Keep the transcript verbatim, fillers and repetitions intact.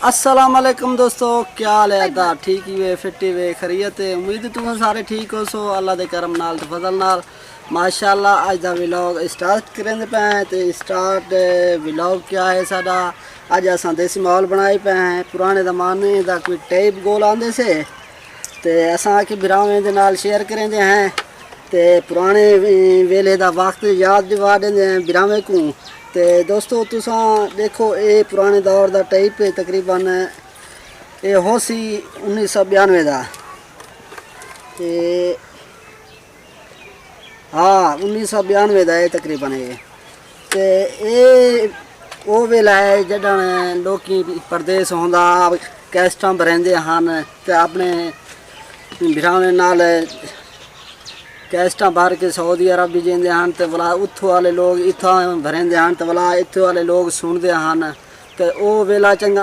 السلام علیکم دوستو، کیا حال ہے؟ ادا ٹھیک ہی وے، فٹ ہی وے، خیریت ہے؟ امید تم سارے ٹھیک ہو سو، اللہ دے کرم نال تے فضل نال۔ ماشاءاللہ، اج دا ولاگ اسٹارٹ کریندے پئے ہیں۔ تے اسٹارٹ ولاگ کیا ہے ساڈا؟ اج اساں دیسی ماحول بنائے پئے ہیں۔ پرانے زمانے دا کوئی ٹیپ گول آندے سے، تے اساں آکھے بھراویں دے نال شیئر کریندے ہیں، تے پرانے ویلے دا وقت یاد ڈیوا ڈیندے ہیں بھراویں کوں۔ تے دوستو، تساں ڈیکھو، اے پرانے دور دا ٹیپ ہے، تقریباً اے ہوسی انیس سو بیانوے دا۔ تے ہاں، انیس سو بیانوے دا ہے تقریباً اے۔ تے اے او ویلا ہے جݙݨ لوکی پردیس ہوندا، کیسٹاں بھریندے ہن تے اپݨے بھراویں نال کیسٹاں بھر کے سعودی عرب وی جیندے ہن تے ولا اتھوں والے لوگ اتھاں بھریندے ہن تے ولا اتھوں والے لوگ سݨدے ہن۔ تے او ویلا چنڳا